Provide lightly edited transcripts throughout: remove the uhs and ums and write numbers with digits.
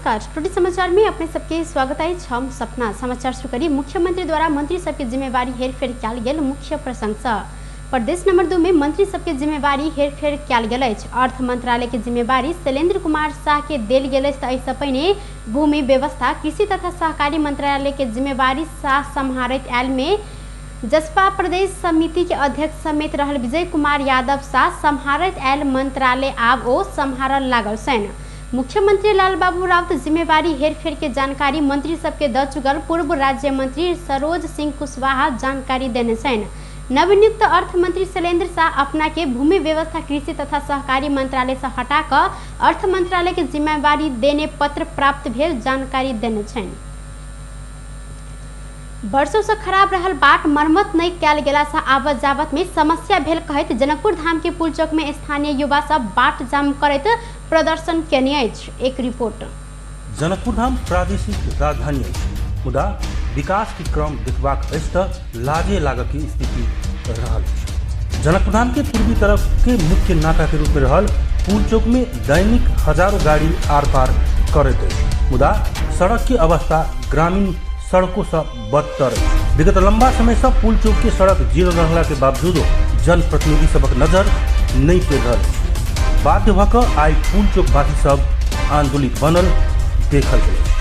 नमस्कार, टुटी समाचार में अपने सबके स्वागत अछि। हम सपना समाचार शुरू करी। मुख्यमंत्री द्वारा मंत्री सबके जिम्मेवारी हेरफेर कयल गेल मुख्य प्रसंग। प्रदेश नंबर 2 में मंत्री सबके जिम्मेवारी हेरफेर कयल गेल अछि। अर्थ मंत्रालय के जिम्मेवारी शैलेंद्र कुमार शाह के देल गेल अछि। एहिसँ पहिने भूमि व्यवस्था, कृषि तथा सहकारी मंत्रालय के जिम्मेवारी शाह सम्हारैत आयल में जसपा प्रदेश समिति के अध्यक्ष समेत रहल विजय कुमार यादव शाह सम्हारैत आयल मंत्रालय आब ओ सम्हारल लागल छनि। मुख्यमंत्री लालबाबू राउत जिम्मेवारी हेरफेर के जानकारी मंत्री सबके द चुकल पूर्व राज्य मंत्री सरोज सिंह कुशवाहा जानकारी देने छनि। नवनियुक्त अर्थ मंत्री शैलेंद्र शाह अपना के भूमि व्यवस्था, कृषि तथा सहकारी मंत्रालय से हटा कऽ अर्थ मंत्रालय के जिम्मेवारी देने पत्र प्राप्त भेल जानकारी देने छनि। वर्षों से खराब रहल बाट मरम्मत नहीं कयल गेला से आवत जावत में समस्या भेल कहैत जनकपुर धाम के पुल चौक में स्थानीय युवा सब बाट जाम करैत प्रदर्शन केने अछि। एक रिपोर्ट। जनकपुर धाम प्रादेशिक राजधानी अछि, मुदा विकास के क्रम देखबाक अछि तऽ लाजे लागऽ के स्थिति रहल अछि। जनकपुर धाम के पूर्वी तरफ के मुख्य नाका के रूप में रहल पुल चौक में दैनिक हजारों गाड़ी आर पार करैत अछि, मुदा सड़क के अवस्था ग्रामीण सड़कों से बदतर अछि। विगत लंबा समय से पुल चौक के सड़क जीर्ण रहला के बावजूदो जनप्रतिनिधि सबक नजर नहीं पड़ि रहल अछि। बाध्य भऽ कऽ आइ पुल चौक वासी सब आंदोलित बनल देखल गेल अछि।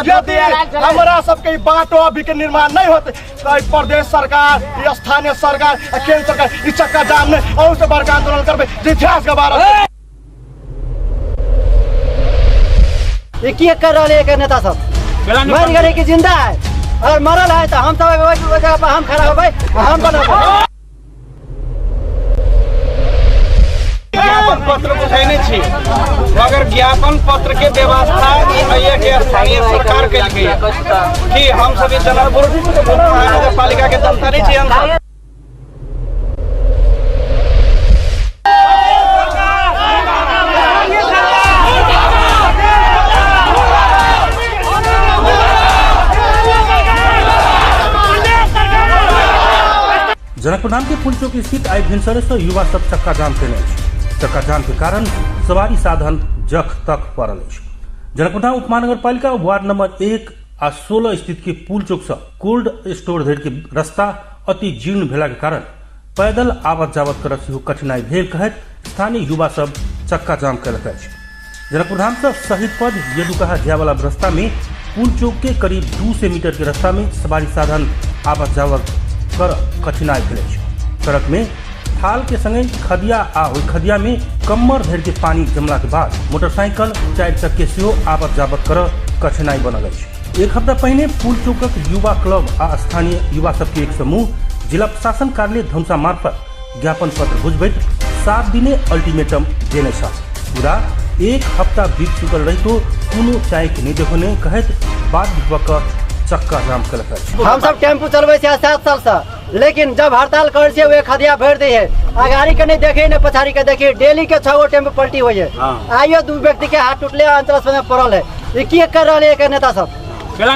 यदि हमरा सबके ई बाटो अभी के निर्माण नहीं होते तो ई प्रदेश सरकार, ई स्थानीय सरकार आ केंद्र सरकार ई चक्का जाम नहीं और से बड़का आंदोलन करबे जे इतिहास गवाह रहतै। ये की कर रहा है नेता सब? मर गए कि जिंदा है? अगर मरल है तो हम सब ओहि जगह पर हम खड़ा होबै, हम बनबै। ज्ञापन पत्र बुझेने छी, मगर ज्ञापन पत्र के व्यवस्था ई के स्थानीय सरकार केलकै कि हम सब जनकपुर महानगरपालिका के जनता नहीं छी हम सब। जनकपुर धाम के पुल चौक स्थित आई भिनसरे से युवा सब चक्का जाम केने अछि। चक्का जाम के कारण सवारी साधन जख तक पड़ल अछि। जनकपुर धाम उपमहानगरपालिका वार्ड नंबर 1 आ 16 स्थित के पुल चौक से कोल्ड स्टोर धरि के रास्ता अति जीर्ण भेला के कारण पैदल आवत जावत करब सेहो कठिनाई भेल कहैत स्थानीय युवा सब चक्का जाम केलक अछि। जनकपुर धाम से शहीद पद यदुकहा जायवाला रास्ता में पुल चौक के करीब 200 मीटर के रास्ता में सवारी साधन आवत जावत कर कठिनाई भेल अछि। सड़क में थाल के संगे खदिया आ ओहि खदिया में कम्मर धरि के पानी जमला के बाद मोटरसाइकिल चारि चक्के सेहो आवत जावत कर कठिनाई बनल अछि। एक हफ्ता पहिने पुल चौकक युवा क्लब आ स्थानीय युवा सबके एक समूह जिला प्रशासन कार्यालय धनुषा मार्फत ज्ञापन पत्र बुझबैत 7 दिने अल्टीमेटम देने छल, मुदा एक हफ्ता बीत चुकल रहितो कोनो चाइक नहि देखौने कहैत बाध्य भऽ कऽ चक्का जाम केलक अछि। हम सब टेम्पू चलबै छियै 7 साल से, लेकिन जब हड़ताल करै छियै ओ खदिया भरि दै है, अगाड़ी के नहीं देखे ने पछाड़ी के देखे, डेली के 6 गो टेम्पू पलटी होइ है। आइयो 2 व्यक्ति के हाथ टूटले अंचल अस्पताल में पड़ल है। ये की कर रहल है नेता सब?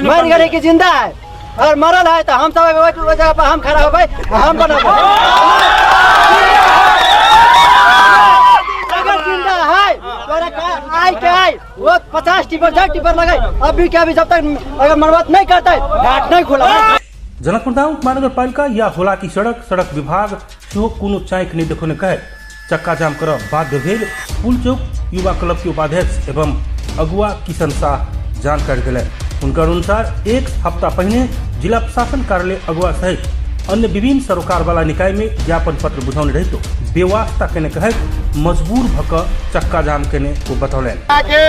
मर गए कि जिंदा है? अगर मरल है तो हम सब ओहि जगह पर हम खड़ा होबै, हम बनबै। अगर जिंदा है तो आइ के आइ वो 50 टिपर 60 टिपर लगाई अभी के अभी जब तक अगर मरम्मत नहीं करते घाट नहीं खुला। जनकपुर धाम उपमहानगरपालिका या होलाकी सड़क सड़क विभाग सेहो कोनो चाँकि नहि देखौने कहैत चक्का जाम करब बाध्य भेल पुल चौक युवा क्लब के उपाध्यक्ष एवं अगुआ किशन शाह जानकारी देलनि। हुनकर अनुसार एक हफ्ता पहिने जिला प्रशासन कार्यालय अगुआ सहित अन्य विभिन्न सरोकार वाला निकाय में ज्ञापन पत्र बुझौने रहितो बेवास्ता केने कहैत मजबूर भऽ कऽ चक्का जाम केने ओ बतौलनि। के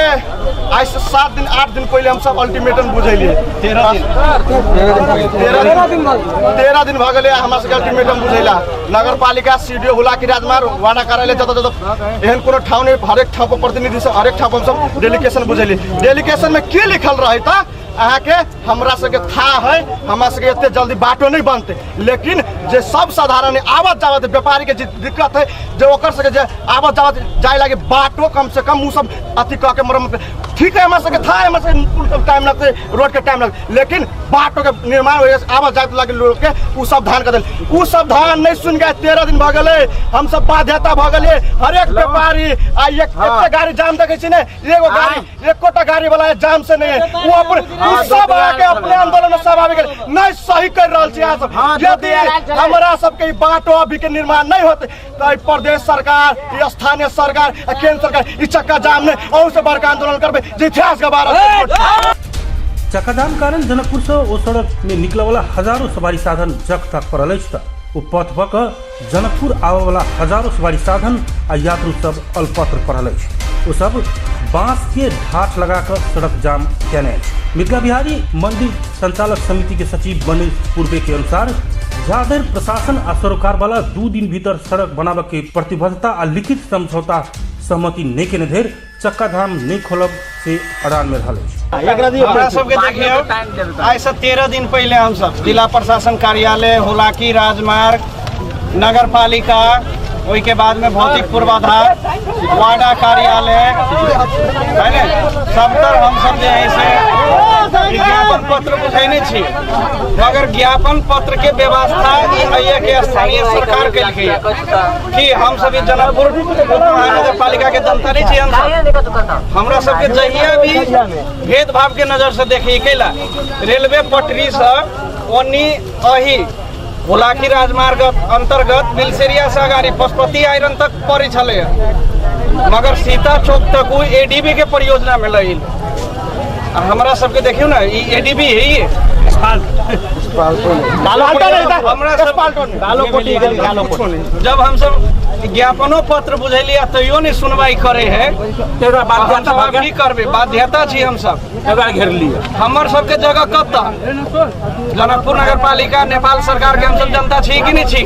आइ से 7 दिन 8 दिन पहिले हम सब अल्टीमेटम बुझेलियै। 13 दिन 13 दिन भऽ गेलै हमरा सबके अल्टीमेटम बुझेला। नगरपालिका सीडीओ हुलाकी राजमार्ग वाडा कार्यालय जतऽ जतऽ एहन कोनो ठाउँ नहि, हरेक ठाउँ पर प्रतिनिधि सब हरेक ठाउँ पर हम सब डेलीगेशन बुझेलियै। डेलीगेशन में की लिखल रहै तऽ अहाँके हमरा सबके था है हमरा सबके एते जल्दी बाटो नहीं बनते, लेकिन जे सब साधारण आवत जावत व्यापारी के जे दिक्कत है जे ओकर सबके जे आवत जावत जाए लागे बाटो कम से कम उ सब अथी कह के मरम्मत ठीक है, हमरा सबके था, हमरा सबके पुल के टाइम लगते, रोड के टाइम लगते, लेकिन बाटो के निर्माण हो आवाज जात लागे लोग के उ सब धान कर देल। उ सब धान नहीं सुन गए, 13 दिन भ गेलै, हम सब बाध्यता भ गेलै। हरेक व्यापारी आ एक एते गाड़ी जाम देखै छी ने, एगो गाड़ी एकोटा गाड़ी वाला जाम से नहीं है, वो अपन उ सब आके अपने आंदोलन में सब आबि गेल। नहीं सही कर रहल छी अहाँ सब। यदि हमरा सबके बाटो अभी के निर्माण नहीं होते तो प्रदेश सरकार, स्थानीय सरकार, केंद्र सरकार ई चक्का जाम नहीं और से बड़का आंदोलन करबे जे इतिहास गवाह। चक्का जाम कारण जनकपुर से ओ सड़क में निकले वाला हजारों सवारी साधन जक तक पड़ल अछि त ओ पथ भऽ कऽ जनकपुर आबय वाला हजारों सवारी साधन आ यात्रु सब अलपत्र पड़ल अछि। ओ सब बांस के ढाठ लगा कऽ सड़क जाम केने अछि। मिथिला बिहारी मंदिर संचालक समिति के सचिव मनीष पूर्वे के अनुसार जाधरि प्रशासन आ सरोकार वाला 2 दिन भीतर सड़क बनाबय के प्रतिबद्धता आ लिखित समझौता सहमति नहीं केने धरि चक्का जाम नहीं खोलब से अड़ान में रहल अछि। हमरा सबके देखियौ, आइ से 13 दिन पहिले हम सब जिला प्रशासन कार्यालय, हुलाकी राजमार्ग, नगर पालिका, ओहिके बाद में भौतिक पूर्वाधार, वाडा कार्यालय है ने, सबतर हम सब जे है से ज्ञापन पत्र बुझेने छी। मगर ज्ञापन पत्र के व्यवस्था ई के स्थानीय सरकार केलकै कि हम सब जनकपुर महानगर पालिका के जनता नहीं छी। हम सब हमरा सबके जहिया भी भेदभाव के नजर से देखी कैला रेलवे पटरी से ओनी अही हुलाकी राजमार्ग अंतर्गत बिलसेरिया से अगाडि पशुपति आयरन तक पड़ै छलै, मगर सीता चौक तक ओ एडीबी के परियोजना में लगिल। हमरा सबके देखियौ ने ई एडीबी है, जब हम सब ज्ञापनो पत्र बुझेलियै तैयो नहीं सुनवाई करे है, की करबै, बाध्यता छी हम सब। हमर सबके जगह कतऽ? जनकपुर नगर पालिका, नेपाल सरकार के हम सब जनता छी कि नहीं छी?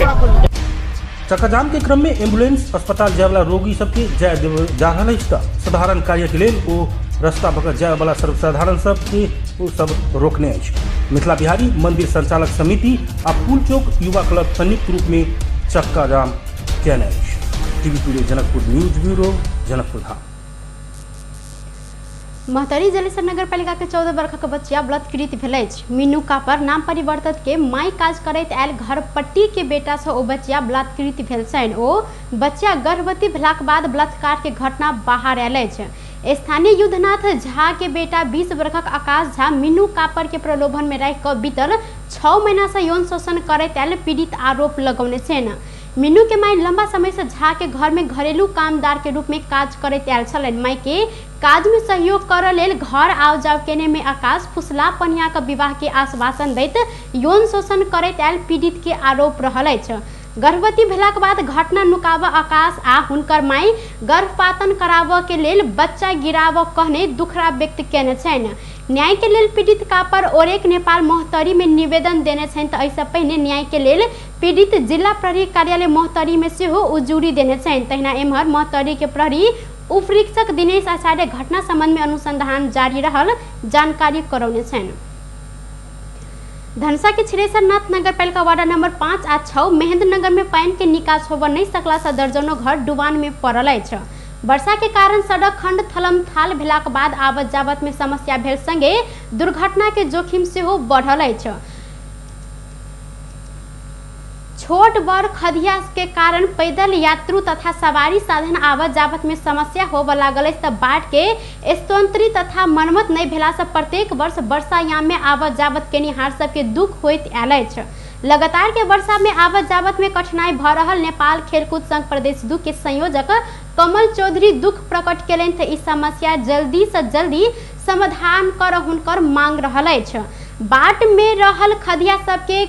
चक्काजाम के क्रम में एम्बुलेंस अस्पताल जाय वाला रोगी सबके जाय जा रहल अछि त साधारण कार्य के लेल ओ रास्ता भऽ कऽ जाय वाला सर्वसाधारण सबके ओ सब रोकने अछि। मिथिला बिहारी मंदिर संचालक समिति आ पुल चौक युवा क्लब संयुक्त रूप में चक्का जाम केने अछि। TV today Janakpur news bureau, Janakpur Dham. Mahtari Jalesar नगरपालिका के 14 वर्षक बच्चिया बलात्कृत भेल अछि। मीनू कापर नाम परिवर्तन के माई काज करैत आयल घरपट्टी के बेटा से ओ बच्चिया बलात्कृत भेल छनि। ओ बच्चिया गर्भवती भेलाक बाद बलात्कार के घटना बाहर आयल अछि। स्थानीय युद्धनाथ झा के बेटा 20 वर्षक आकाश झा मीनू कापर के प्रलोभन में राखि कऽ बीतल 6 महीना से यौन शोषण करैत आयल पीड़ित आरोप लगौने छनि। मीनू के माई लंबा समय से झा के घर में घरेलू कामदार के रूप में काज करैत आयल छलनि। माई के काज में सहयोग करऽ लेल घर आव जाव केने में आकाश फुसला पनिया के विवाह के आश्वासन दैत यौन शोषण करैत आयल पीड़ित के आरोप रहल अछि। गर्भवती भेलाक बाद घटना नुकाबऽ आकाश आ हुनकर माई गर्भपातन कराबऽ के लेल बच्चा गिराबऽ कहने दुखड़ा व्यक्त केने छनि। न्याय के लेल पीड़ित कापर ओरेक नेपाल महोत्तरी में निवेदन देने छनि तऽ एहिसँ पहिने न्याय के लेल पीड़ित जिला प्रहरी कार्यालय महोत्तरी में सेहो उजूरी देने छनि। तहिना एम्हर महोत्तरी के प्रहरी उपरीक्षक दिनेश आचार्य घटना संबंध में अनुसंधान जारी रहल जानकारी करौने छनि। धनसा के छिरेसरनाथ नगरपालिका वार्ड नंबर 5 आ 6 महेंद्र नगर में पानि के निकास होबऽ नहीं सकला से दर्जनों घर डुबान में पड़ल अछि। वर्षा के कारण सड़क खंड थलम थाल भेलाक बाद आवत जावत में समस्या भेल संगे दुर्घटना के जोखिम सेहो बढ़ल अछि। छोट बड़ खधिया के कारण पैदल यात्रु तथा सवारी साधन आवत जावत में समस्या होबऽ लागल अछि। तऽ बाट के स्तोत्री तथा मरम्मत नहीं भेला से प्रत्येक वर्ष वर्षायाम में आवत जावत केनिहार सबके दुख होइत आयल अछि। लगातार के वर्षा में आवत जावत में कठिनाई भऽ रहल नेपाल खेलकूद संघ प्रदेश 2 के संयोजक कमल चौधरी दुख प्रकट केलनि। तऽ ई समस्या जल्दी से जल्दी समाधान कर हुनकर मांग रहल अछि। बाट में रहल खधिया सबके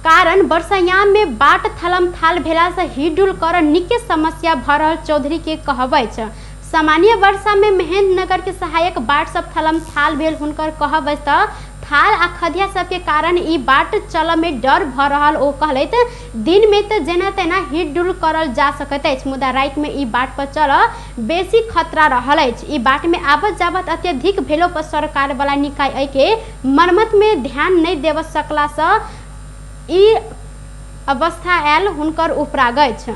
कारण वर्षायाम में बाट थलम थाल भेला से हिडुल कर निके समस्या भऽ रहल चौधरी के कहब अछि। सामान्य वर्षा में महेंद्र नगर के सहायक बाट सब थलम थाल भेल हुनकर कहब अछि। तऽ थाल आ खधिया सबके कारण ई बाट चलऽ में डर भऽ रहल ओ कहलथि। दिन में तऽ जेना तेना हिडुल करल जा सकैत अछि, मुदा राति में ई बाट पर चलऽ बेसी खतरा रहल अछि। ई बाट में आवत जावत अत्यधिक भेलो पर सरकार वाला निकाय एहि के मरम्मत में ध्यान नहीं देव सकला से ई अवस्था आयल हुनकर उपराग अछि।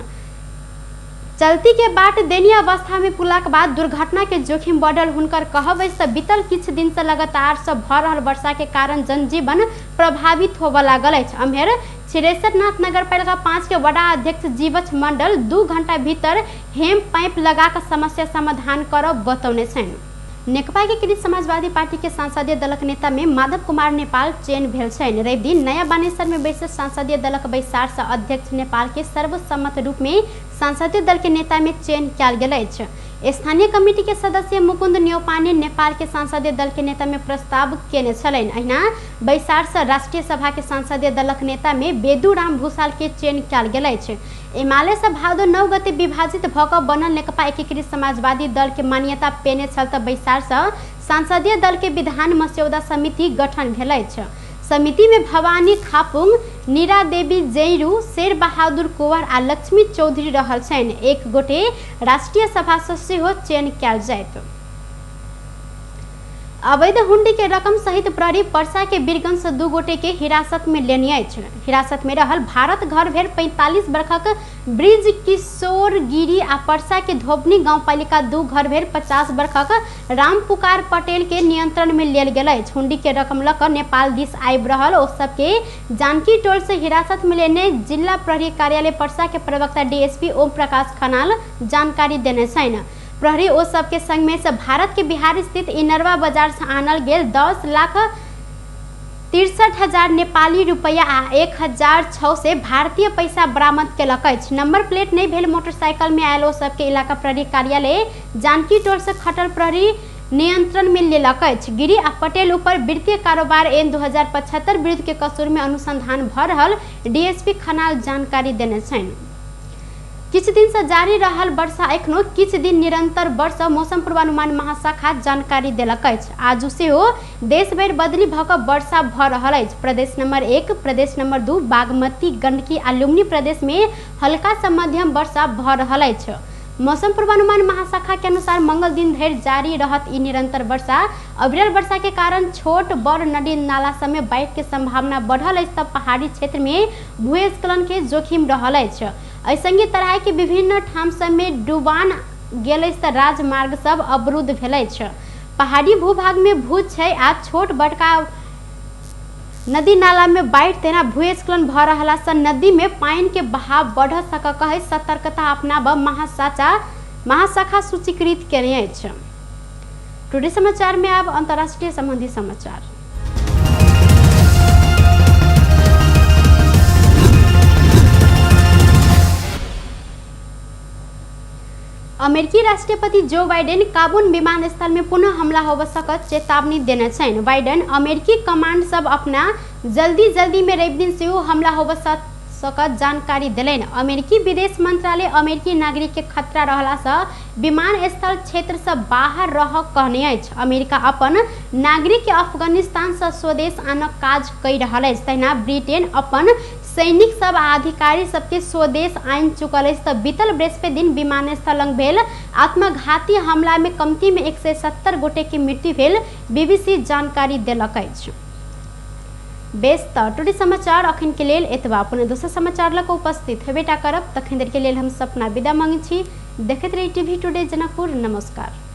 चलती के बाट दयनीय अवस्था में पुलाक बाद दुर्घटना के जोखिम बढ़ल हुनकर कहब अछि। बीतल किछु दिन से लगातार से भऽ रहल वर्षा के कारण जनजीवन प्रभावित होबऽ लागल अछि। अम्हेर क्षीरेश्वरनाथ नगरपालिका 5 के वडा अध्यक्ष जीवछ मंडल 2 घंटा भीतर हेम पाइप लगा कऽ समस्या समाधान करब बतौने छनि। नेकपा एकीकृत समाजवादी पार्टी के संसदीय दलक नेता में माधव कुमार नेपाल चयन भेल छनि। रवि दिन नया बानेश्वर में बैसल संसदीय दलक बैसार से अध्यक्ष नेपाल के सर्वसम्मत रूप में संसदीय दल के नेता में चयन कयल गेल अछि। स्थानीय कमिटी के सदस्य मुकुंद न्यौपाने नेपाल के संसदीय दल के नेता में प्रस्ताव केने छलनि। अहिना बैसार से राष्ट्रीय सभा के संसदीय दलक नेता में बेदूराम भूषाल के चयन कयल गेल अछि। एमाले से भादो 9 गते विभाजित भऽ कऽ बनल नेकपा एकीकृत समाजवादी दल के मान्यता पेने छल तऽ बैसार से संसदीय दल के विधान मस्यौदा समिति गठन भेल अछि। समिति में भवानी खापुंग, नीरा देवी जैरू, शेर बहादुर कुंवर आ लक्ष्मी चौधरी रहल छनि। एक गोटे राष्ट्रीय सभा से सेहो चयन कयल जायत। अवैध हुंडी के रकम सहित प्रहरी परसा के बीरगंज से 2 गोटे के हिरासत में लेने अछि। हिरासत में रहल भारत घर भेल 45 वर्षक ब्रिज किशोर गिरी आ परसा के धोबनी गांवपालिका 2 घर भेल 50 वर्षक रामपुकार पटेल के नियंत्रण में लेल गेल अछि। हुंडी के रकम लऽ कऽ नेपाल दिस आबि रहल ओ सबके जानकी टोल से हिरासत में लेने जिला प्रहरी कार्यालय परसा के प्रवक्ता डीएसपी ओम प्रकाश खनाल जानकारी देने छनि। प्रहरी ओ सबके संग में से भारत के बिहार स्थित इनरवा बाजार से आनल गेल 10,63,000 नेपाली रुपया आ 1,600 भारतीय पैसा बरामद केलक अछि। नंबर प्लेट नहीं भेल मोटरसाइकिल में आयल ओ सबके इलाका प्रहरी कार्यालय जानकी टोल से खटल प्रहरी नियंत्रण में लेलक अछि। गिरी आ पटेल ऊपर वित्तीय कारोबार एन 2075 विरुद्ध के कसूर में अनुसंधान भऽ रहल डीएसपी खनाल जानकारी देने छनि। किछु दिन से जारी रहल वर्षा एखनो किछु दिन निरंतर वर्षा मौसम पूर्वानुमान महाशाखा जानकारी देलक अछि। आजू सेहो देश भरि बदली भऽ कऽ वर्षा भऽ रहल अछि। प्रदेश नंबर 1, प्रदेश नंबर 2, बागमती, गंडकी आ लुम्बिनी प्रदेश में हल्का से मध्यम वर्षा भऽ रहल अछि। मौसम पूर्वानुमान महाशाखा के अनुसार मंगल दिन धरि जारी रहत ई निरंतर वर्षा। अविरल वर्षा के कारण छोट बड़ नदी नाला सब में बाढ़ि के संभावना बढ़ल अछि तऽ पहाड़ी क्षेत्र में भूस्खलन के जोखिम रहल अछि। एहि संगे तराई के विभिन्न ठाम सब में डुबान गेल अछि तऽ राजमार्ग सब अवरुद्ध भेल अछि। पहाड़ी भूभाग में भू छै आ छोट बड़का नदी नाला में बाढ़ि तेना भूस्खलन भऽ रहला से नदी में पानि के बहाव बढ़ सक कहै सतर्कता अपनाब महाशाखा सूचीकृत केने अछि। टुडे समाचार में अब अंतर्राष्ट्रीय संबंधी समाचार। अमेरिकी राष्ट्रपति जो बाइडेन काबुल विमानस्थल में पुनः हमला होब सकत चेतावनी देने छनि। बाइडेन अमेरिकी कमांड सब अपना जल्दी जल्दी में रवि दिन सेहो हमला होब सकत जानकारी देलनि। अमेरिकी विदेश मंत्रालय अमेरिकी नागरिक के खतरा रहला से विमानस्थल क्षेत्र से बाहर रह कहने अछि। अमेरिका अपन नागरिक के अफगानिस्तान से स्वदेश आनक काज कहि रहल अछि। तहिना ब्रिटेन अपन सैनिक सब आ अधिकारी सबके स्वदेश आनि चुकल अछि। तऽ बीतल बृहस्पति दिन विमानस्थल लग भेल आत्मघाती हमला में कमती में 170 गोटे के मृत्यु भेल बीबीसी जानकारी देलक अछि। बेस तऽ टुडे समाचार अखन के लेल एतबा। पुनः दोसर समाचार लऽ कऽ उपस्थित हेबेटा करब। तखन देर के लेल हम सपना विदा मांगै छी। देखैत रही टीवी टुडे जनकपुर। नमस्कार।